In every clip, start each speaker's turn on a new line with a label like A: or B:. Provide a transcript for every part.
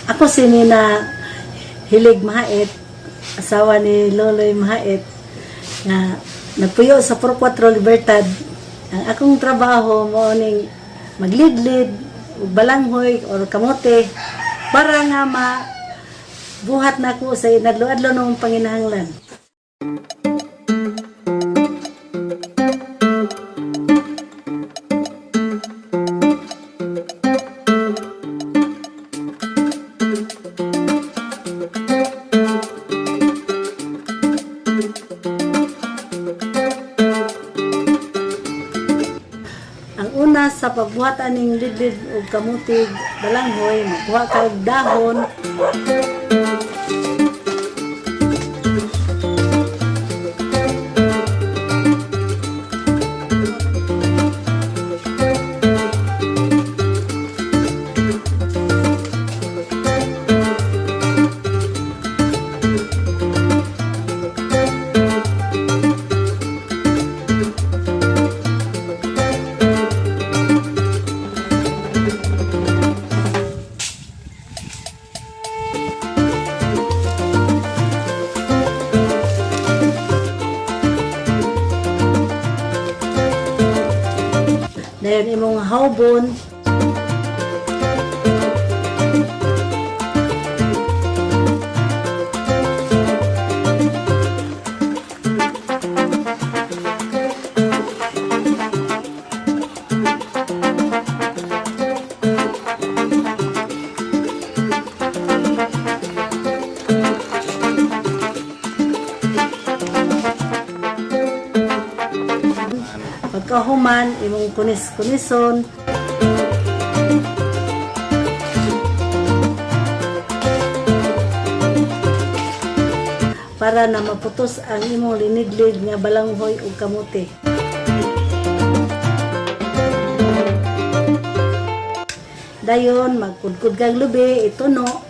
A: Ako si Nina Hilig Mahait, asawa ni Loloy Mahait, nga nagpuyo sa Pro 4 Libertad. Ang akong trabaho mao ning maglidlid, ug balanghoy or kamote para nga ma buhat nako sa inadlo-adlo ng panginahanglan. Ang una sa pagbuhat aning lidlid og kamutig balanghoy, magkuha ka og dahon. Dayon imong hawbon. Pagkahuman, imong kunis-kunison. Para na maputos ang imong linidlid nga balanghoy ug kamote. Dayon, magkudkod kag lubi, ituno.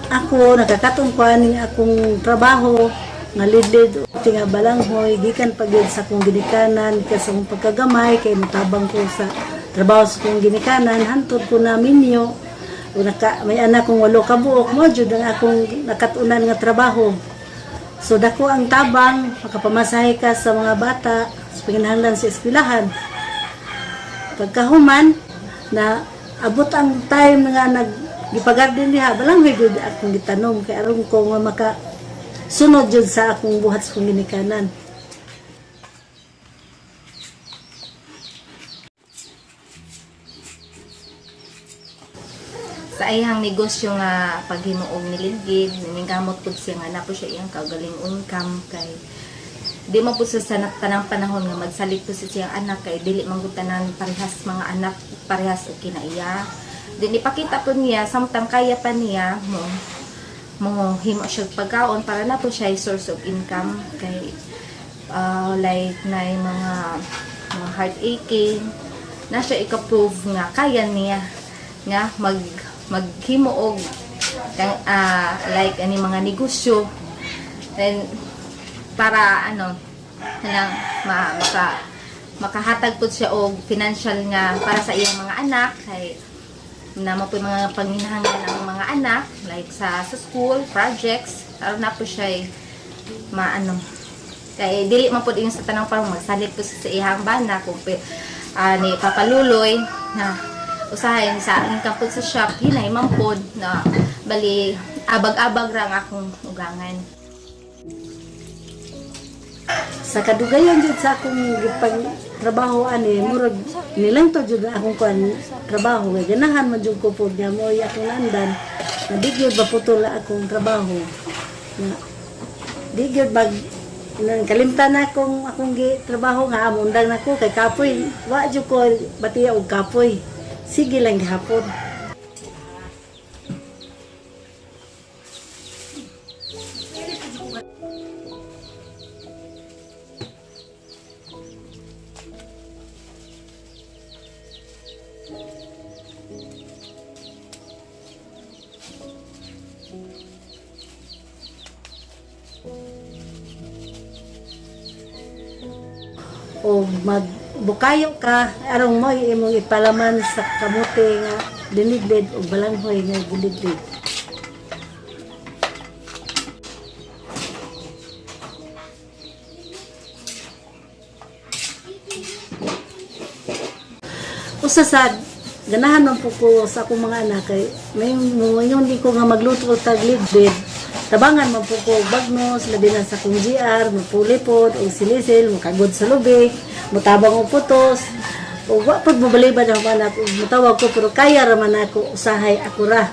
A: Ako nagkakaton ko aning akong trabaho nga lidlid o nga balanghoy gikan pa gyud sa akong ginikanan, gikan sa akong pagkagamay kay motabang ko sa trabaho sa akong ginikanan hantod ko na minyo. O naka, may anak kong 8 ka buok, mo jud ang akong nakatunan nga trabaho. So dako ang tabang, makapamasahe ka sa mga bata sa panginahanglan sa eskwelahan. Pagkahuman na abot ang time nga nag gipagarden diha, balanghoy jud akong gitanom kay aron ko nga maka sunod jud sa akong buhat sa akong ginikanan.
B: Sa iyang negosyo nga paghimo og nilidgid, naningkamot pud siya nga na po siya iyang kaugaling income kay di man pud sa tanang panahon nga magsalig po sa siyang anak kay dili man gud tanan parehas mga anak parehas og kinaiya. Di nipakita po niya samtang kaya pa niya mo mo himo siya og pagkaon para na po siya source of income kay like na mga heart aching na siya ika-prove nga kaya niya nga maghimo og like ani mga negosyo, then para ano kanang makahatag pud siya og financial nga para sa iyang mga anak kay namo po mga panginahanglan ng mga anak like sa school projects aron na po siya maano kay dili man pud ingon sa tanang parang magsalig po siya sa iyang bana kung ni papaluloy na usahay sa income pud sa shop hinay man pud na bali. Abag-abag ra ang akong ugangan.
A: Sa kadugayan jud sa akong gipang trabaho ani, murag nilangto jud na akong kuan trabaho kay ganahan man jud ko pod nga mo'y akong naandan na di gyud maputol na akong trabaho, na di gyud mag nang kalimtan na akong akong gi trabaho nga amundang nako kay kapoy, wa jud ko batiya og kapoy, sige lang gihapon. O magbukayo ka aron mo imong ipalaman sa kamote nga dinidlid o balanghoy nga dinidlid. Usa sa ganahan man po ko sa akong mga anak kay may moingon di ko nga magluto og taglidlid, tabangan man po ko og bagnos, labi na sa akong GR, mapulipod og silisil, mukagod sa lubig, mutabang og putos, o wa pud mobalibad ang anak ug mutawag ko, pero kaya ra man ako, usahay ako ra.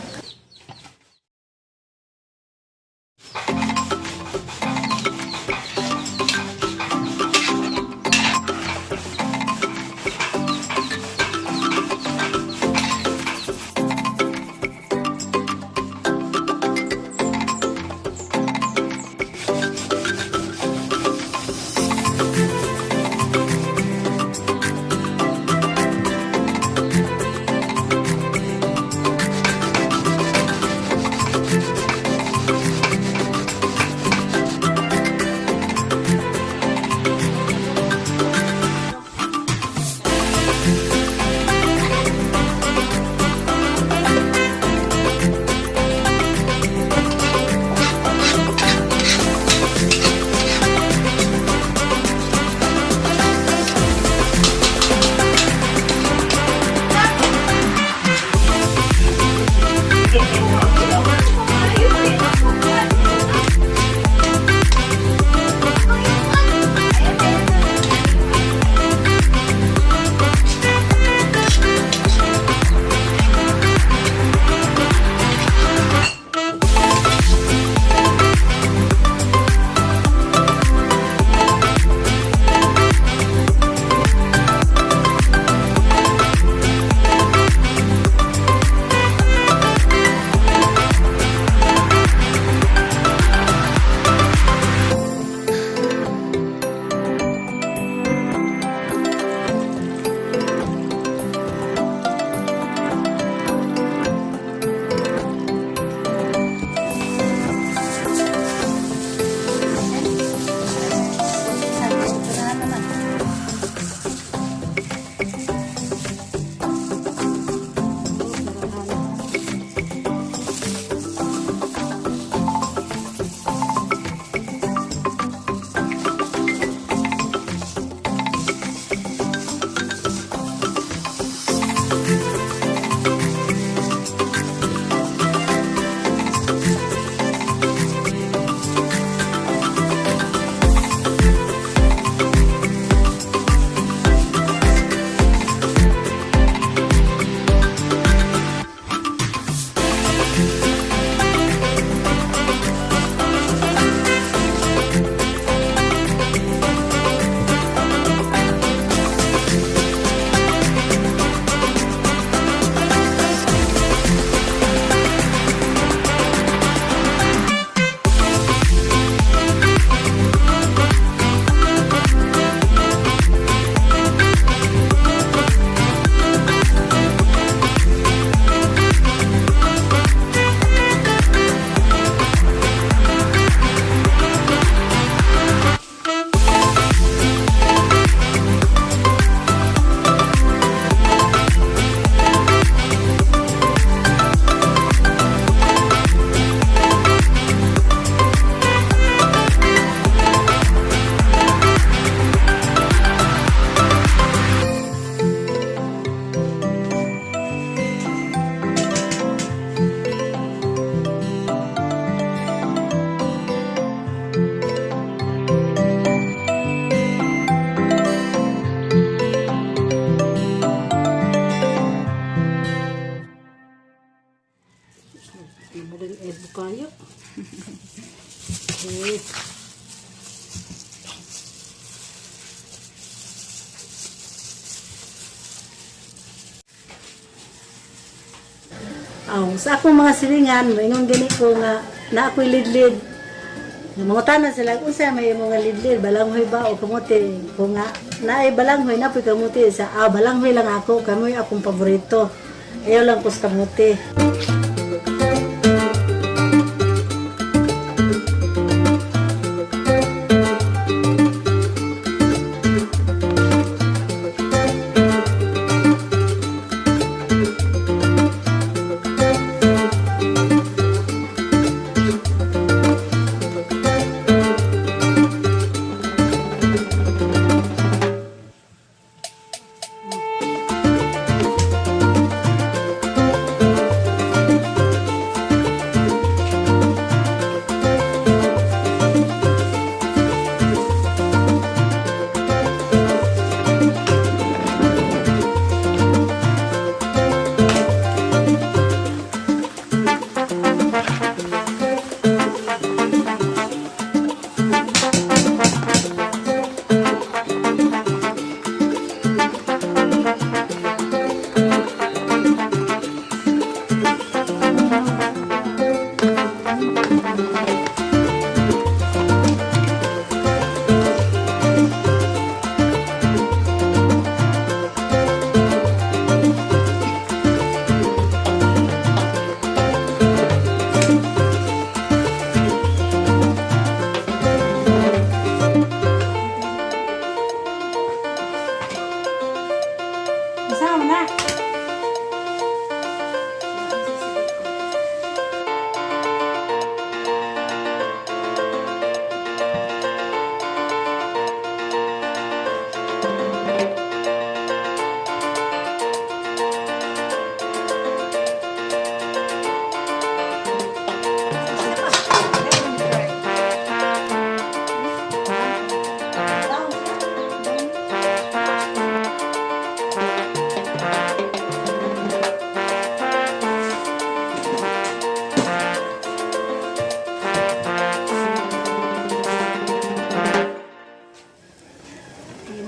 A: Madal ay bukayo. Okay. Aw, sa akong mga silingan, maingon gani ko nga na ako'y lidlid. Mangutana sila, unsa may mga lidlid, balanghoy ba o kamote? Ko nga, naay balanghoy, napoy kamote. Sa, balanghoy lang ako, kamoy akong paborito. Ayaw lang ko sa kamote. Kasama na.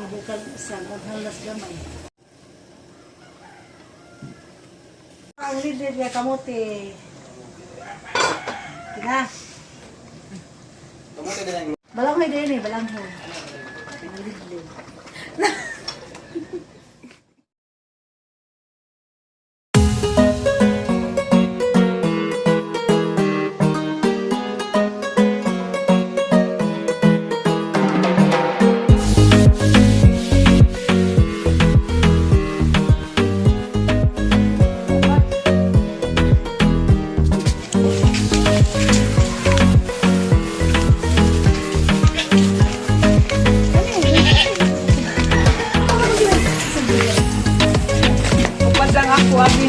A: Bukag sa halas gamay. Ang lidlid nga kamote. Tina. Balanghoy din eh, balanghoy. Ang lidlid.
C: Upad lang ako, abi.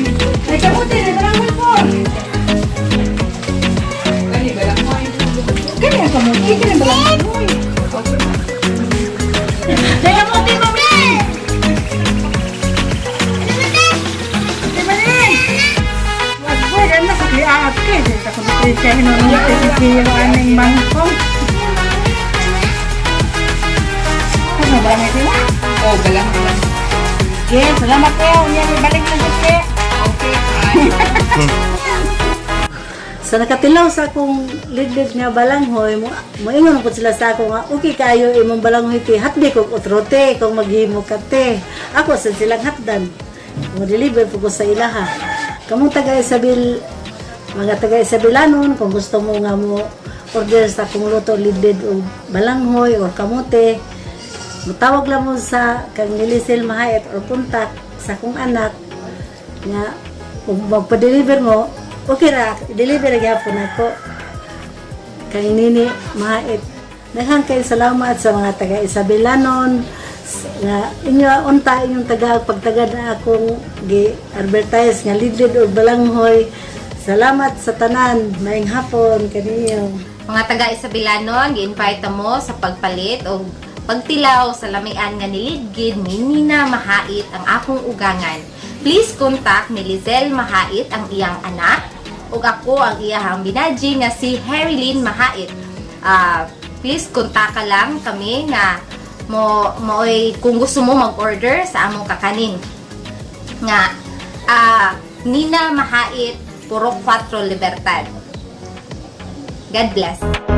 A: Ay, kamote, may balanghoy po.
C: Kani ba lang?
A: Kani ang kamote, kani ang balanghoy. Ay, kamote, mami!
D: Wag, ano sa kiaat kay sa kumpleto hinuno si Kiyo aning mangkong. Ano ba na sila?
C: Oh, balang lang.
D: Okay, salamat po. Unya balik na sa ke.
C: Okay, bye.
A: Sa nakatilaw sa akong lidlid nga balanghoy, mo moingon ko sila sa ako nga okay kayo imong balanghoy ti hatdi kog otrote kung maghimo ka te. Ako sa silang hatdan. Mo deliver po ko sa ilaha. Kamong taga Isabel, mga taga Isabelanon, kung gusto mo nga mo order sa akong luto lidlid og balanghoy or kamote, mutawag lang mo sa kang Nilisel Mahayat or contact sa akong anak nga kung magpa-deliver mo, okay ra, deliver ra gyapon ako. Kang Nini Mahait. Daghang kay salamat sa mga taga Isabelanon nga inyo unta inyong taga pagtagad na akong gi-advertise nga lidlid og balanghoy. Salamat sa tanan. Maayong hapon kaniyo.
B: Mga taga Isabelanon, gi-invite mo sa pagpalit og pagtilaw sa lamian nga nilidgid ni Nina Mahait ang akong ugangan. Please contact ni Lizelle Mahait ang iyang anak Ug ako ang iyahang binaji nga si Harrylyn Mahait. Please kontaka lang kami nga mo mooy kung gusto mo mag-order sa among kakanin nga Nina Mahait, Purok 4, Libertad. God bless.